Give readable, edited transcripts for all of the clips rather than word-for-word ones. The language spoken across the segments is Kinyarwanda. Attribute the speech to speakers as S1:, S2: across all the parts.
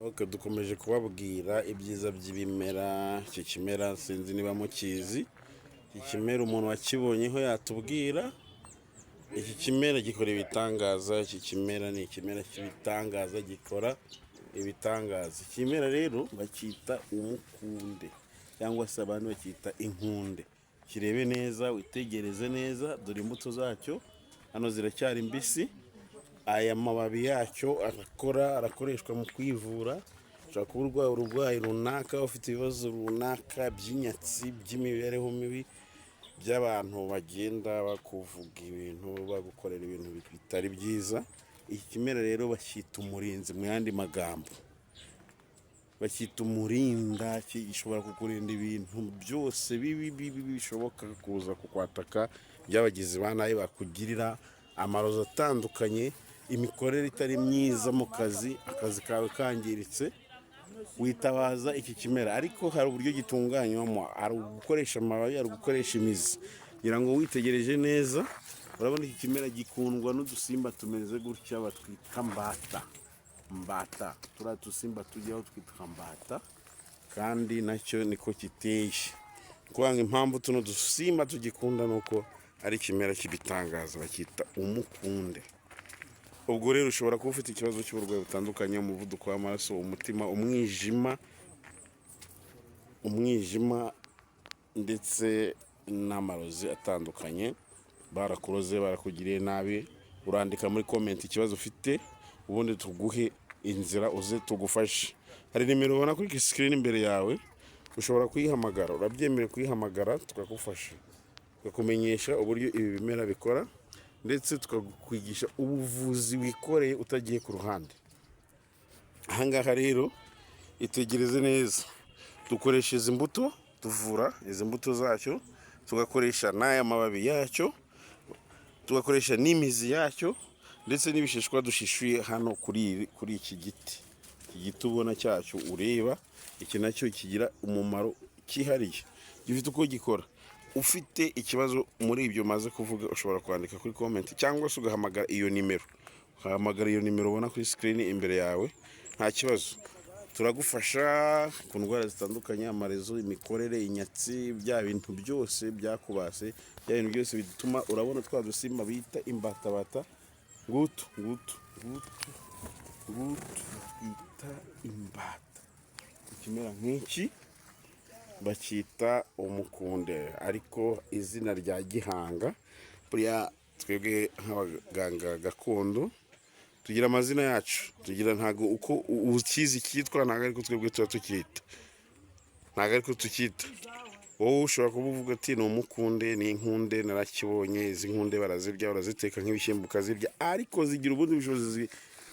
S1: Ok, dukomeje kubabwira ibyiza by'ibimera. Iki kimera sinzi niba mukizi. Iki kimera umuntu wakibonyeho yatubwira. Iki kimera gikora ibitangaza. Iki kimera ni ikimera cy'ibitangaza, gikora ibitangaza. Ikimera rero bacyita umukunde, cyangwa se abandi bacyita inkunde. Kirebe neza, witegereze neza. Dore imbuto zacyo hano ziracyari mbisi. Aya mababi yacyo arakora, arakoreshwa mu kwivura. Ushobora kuba urwaye uburwayi runaka, ufite ibibazo runaka by'inyatsi, by'imibereho mibi, by'abantu bagenda bakuvuga ibintu, bagukorera ibintu bitari byiza. Iki kimera rero bacyita umurinzi. Mu yandi magambo bacyita umurinda. Gishobora kukurinda ibintu byose bibi bibi bishoboka kuza kukwataka, by'abagizi ba nabi bakugirira amarozi atandukanye, imikorere itari myiza mu kazi, akazi kawe kangiritse, witabaza iki kimera. Ariko hari uburyo gitunganywamo: hari ugukoresha amababi, hari ugukoresha imizi. Ngira ngo witegereje neza urabona iki kimera gikundwa n'udusimba tumeze gutya batwita mbata. Mbata, turiya dusimba tujyaho twitwa mbata, kandi nacyo niko giteye. Kuvuga ngo impamvu tuno dusimba tugikunda ni uko ari ikimera cy'ibitangaza, bacyita umukunde. Ubwo rero ushobora kuba ufite ikibazo cy'uburwayi butandukanye: umuvuduko w'amaraso, umutima, umwijima, umwijima ndetse n'amarozi atandukanye. Barakuroze, barakugiriye nabi. Urandika muri comment ikibazo ufite, ubundi tuguhe inzira uze tugufashe. Hari nimero ubona kuri screen imbere yawe, ushobora kuyihamagara, urabyemerewe kuyihamagara, tukagufasha, tukakumenyesha uburyo ibi bimera bikora, ndetse tukakwigisha ubuvuzi wikoreye utagiye ku ruhande. Ahangaha rero itegereze neza: dukoresha izi mbuto tuvura, izi mbuto zacyo, tugakoresha n'aya mababi yacyo, tugakoresha n'imizi yacyo, ndetse n'ibishishwa dushishuye hano kuri iki giti. Iki giti ubona cyacyo ureba, iki nacyo kigira umumaro cyihariye, gifite uko gikora. Ufite ikibazo muri ibyo maze kuvuga, ushobora kwandika kuri comment cyangwa se ugahamagara iyo nimero, ugahamagara iyo nimero ubona kuri screen imbere yawe. Nta kibazo, turagufasha ku ndwara zitandukanye: amarezo, imikorere, inyatsi, bya bintu byose byakubase, bya bintu byose bituma urabona twa dusimba bita imbatabata. Ngutu, ngutu, ngutu, ngutu bita imbata. Ikimera nk'iki bacyita umukunde, ariko izina rya gihanga, buriya twebwe nk'abaganga gakondo tugira amazina yacu, tugira. Ntabwo uko ukizi cyitwa, ntabwo ariko twebwe tuba tukita, ntabwo ariko tukita. Wowe ushobora kuba uvuga ati ni umukunde, ni inkunde, narakibonye. Izi nkunde barazirya, baraziteka nk'ibishyimbo ukazirya, ariko zigira ubundi bushobozi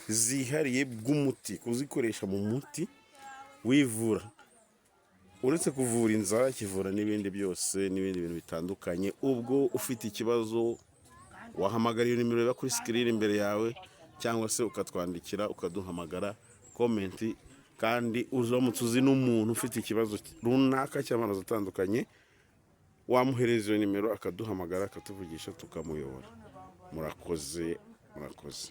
S1: zihariye bw'umuti, kuzikoresha mu muti wivura. Uretse kuvura inzara, kivura n'ibindi byose, n'ibindi bintu bitandukanye. Ubwo ufite ikibazo wahamagara iyo nimero iba kuri screen imbere yawe, cyangwa se ukatwandikira, ukaduhamagara, comment. Kandi uramutse uzi n'umuntu ufite ikibazo runaka cy'amarozi atandukanye, wamuhereza iyo nimero akaduhamagara, akatuvugisha, tukamuyobora. Murakoze, murakoze.